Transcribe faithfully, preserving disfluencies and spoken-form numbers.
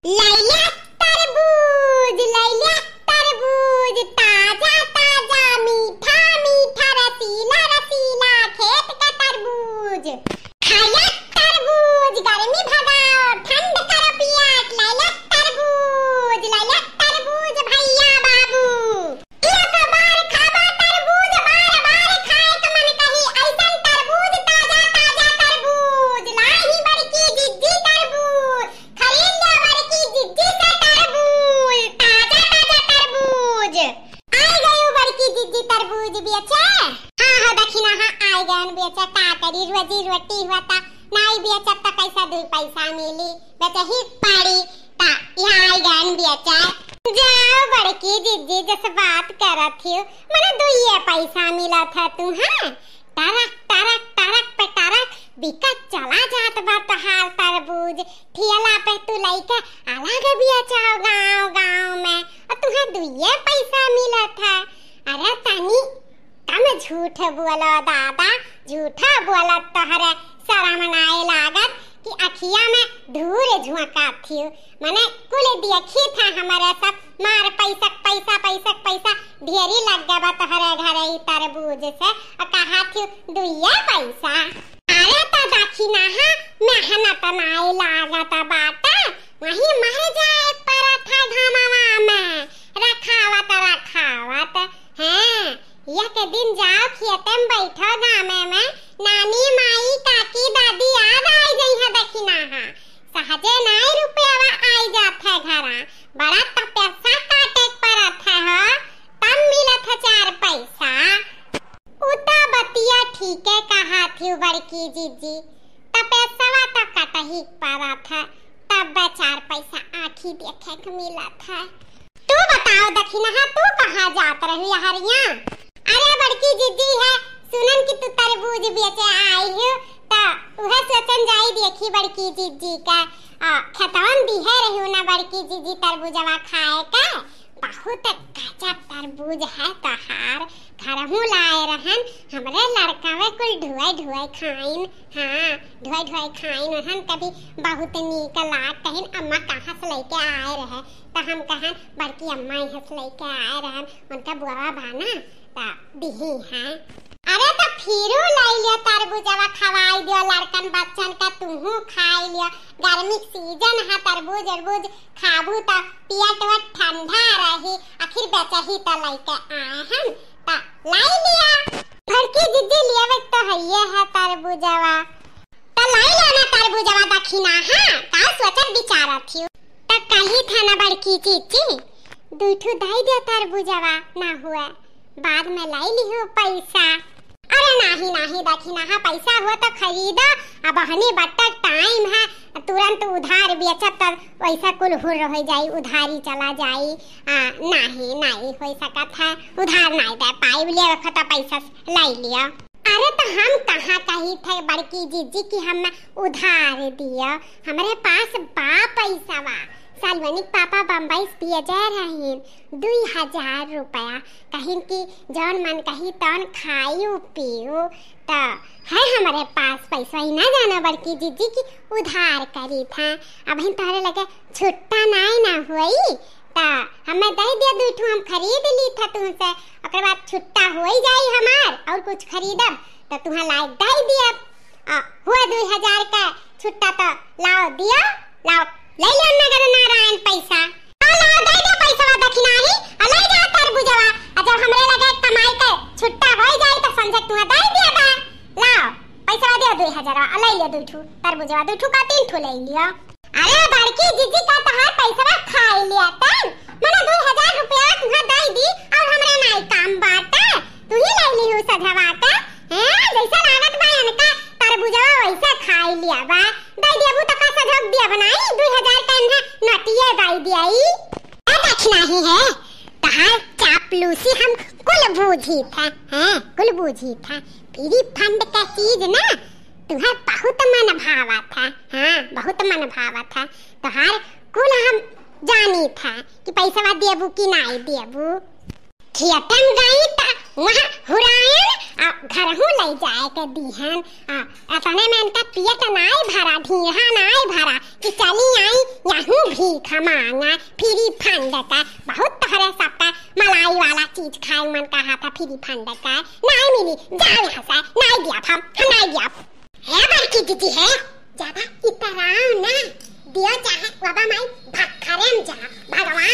लैला तरबूज, लैला तरबूज, ताजा ताजा, मीठा मीठा, रसीला रसीला, खेत का तरबूज। खाया तरबूज, गर्मी भगाओ, ठंड करो पियास, लैला तरबूज, लैला तरबूज भैया बाबू। एक बार खाबा तरबूज, बार बार खाए क मन कही, ऐसन तरबूज, ताजा ताजा तरबूज, लाई बड़की जिज्जी तरबूज, खरीद लो बड़की जिज्जी से तरबूज, ताजा ताजा तरबूज। आई गई बड़की जिज्जी तरबूज बेचे। हाँ, हाँ, दखिनहा, आई गयन बेचे, का करी, रोजी रोटी हुआ ता, नाई बेचब त कैसा दुई पैसा मिली, बेचे ही पड़ी। ता यहाँ आई गयन बेचे। जाओ बड़की जिज्जी, जस बात करत हियो, मने दुइये पैसा मिलत है तू, हाँ? टरक, टरक, टरक पे टरक बिकत चला जात बा तोहार तरबूज। ठेला पे तू लइके अलग बेचो गाँव, गाँव में, और तुहे दुइये पैसा मिलत है। अरे तनी कम झूठ बोलो दादा, झूठा बोलत तोहरे शरम नाय लागत कि अखिया में धूर झोंकत हियो। मने कुल देखी था हमरे सब मार पैसा, पैसा, पैसा, पैसा ढेरी लग गवा तोहरे घरे ई तरबूज से, आ कहत हियो दुइये पैसा। अरे त दखिनहा, मेहनत नाय लागत बाटे, वहीं मर जाए परत है घमवा में, रखावत, रखावत। हाँ, एक दिन जाओ खेते में बैठो गामे में, नानी माई काकी दादी याद आई जइहे दखिनहा। सहजे नाई रुपयावा आई जात है घरा, बड़ा तपस्या काटे क परत है हो, तब मिलत है चार पैसा। उ त बतिया ठीके कहत हियो बड़की जिज्जी, तपस्यावा त कटही क परत है, तब चार पैसा आँखी देखे क मिलत है। तू बताओ दखिनहा, तू कहाँ जात रही हरिया? अरे बड़की जिज्जी है, सुनन कि तू तरबूज बेचे आई हो, त उहे सोचन जाई देखी बड़की जिज्जी का, आ, खेतवन दिहे रही ना बड़की जिज्जी तरबूजवा खाए का। बहुत गजब तरबूज है तोहार, घरहू लाए रहन, हमरे लड़कावे कुल ढुए ढुए खाइन। हाँ, ढोए ढोए खाइन ओहन कभी बहुत नीक लाग कहिन, अम्मा कहाँ से लइके आए रहे, त हम कहन बड़की अम्मा यहाँ से लइके आए रहन, उनका बुआवा बा ना, त दिही हैं। अरे त फिरू लइ लियो तरबूजवा, खवाई दियो लड़कन बच्चन का, तुहू खाई लियो, गर्मी के सीजन है, तरबूज अरबूज खाबू त पियट वट ठंडा रही, आखिर बेचही त लइके आए हम, त लाई लिया। बड़की जिज्जी लियावे तो हइये है तरबूजवा। त लाई लो ना तरबूजवा दखिनहा, हाँ, का सोचत विचारत हियो? त कही था ना बड़की जिज्जी, दुई ठू दई दे तरबूजवा, ना हुआ, बाद में लाई लिहो पैसा। अरे नाही, नाही दखिनहा, पैसा हुआ त खरीदा, अब हनी बट्टा टाइम है, तुरंत उधार बेचब त वैसा कुल हुर्र हो जाई, उधारी चला जाई। आ, नाही, नाही हो सकत है, उधार नाही दे पाई, ले रखो त पैसा लाई लिया। अरे त हम कहाँ कही थे बड़की जिज्जी कि हम उधार दिया, हमरे पास बा पैसवा। सालवनिक पापा बम्बई से भेजे रहीन दुई हजार रुपया, कहिन कि जौन मन कही तौन खाइयो पियो, त है हमरे पास पैसा ही ना जाना बड़की जिज्जी की उधार करी था। अबहिन तोहरे लगे छुट्टा नाई ना होई, त हमें दे दिया दुई ठू, हम खरीद ली था तुमसे, ओकरे बाद छुट्टा होई जाई हमार और कुछ खरीदब त तुहा लायक दे दिया। आ, हुआ दुई हजार का छुट्टा त लाओ दिया, लाओ, ले लियो नगद नारायण पैसा। आ, लाओ, दे दे पैसवा दखिनहा ही, आ, ले जा तरबूजवा, आ, जब हमरे लगे कमाई के छुट्टा होई जाई, त समझे तुहा दे दिया बा। लाओ, पैसवा दियो दुई हजारवा, आ, ले लियो दुई ठू तरबूजवा, दुई ठू का तीन ठू ले लियो। अरे, बड़की जिज्जी का तहार पैसवा खाई लिया तन, मने दुई हजार रुपया तुहा दे दी, और हमरे नाई काम बाटे, तू ही ले ली हूँ सधवा का। हैं, जैसे लागत बा इनका तरबूजवा वैसे खाई लिया बा। दे देबू त का सधक दिया बनाई, दुई हजार का इन्हें नोटिये दे दिया ई। ए दखिनहा ही है, तहार चापलूसी हम कुल बूझी था, हैं, कुल बूझी था। फ्री फंड का चीज ना, तुहार बहुत मन भावा था, हाँ, बहुत मन भावा था। तहार कुल हम जानी था कि पैसवा देबू कि नाई देबू। खेतन गई त वहाँ हुरायन आ घरहूँ लइ जाए के दीहन। आ, अतने में इनका पेट नाई भरा, ढीढ़ा नाई भरा कि चली आई यहूँ भीख माँगा, फ्री फंड का। बहुत तोहरे सबका मलाई वाला चीज खाए मन कहा था, फ्री फंड का। नाई मिली, जाओ यहाँ से, नाई दिया हम, हम नाई दिया। हे बड़की दीदी है, ज्यादा इतराओ ना, दियो चाहे बाबा माई भक्खरे में जा, भगवान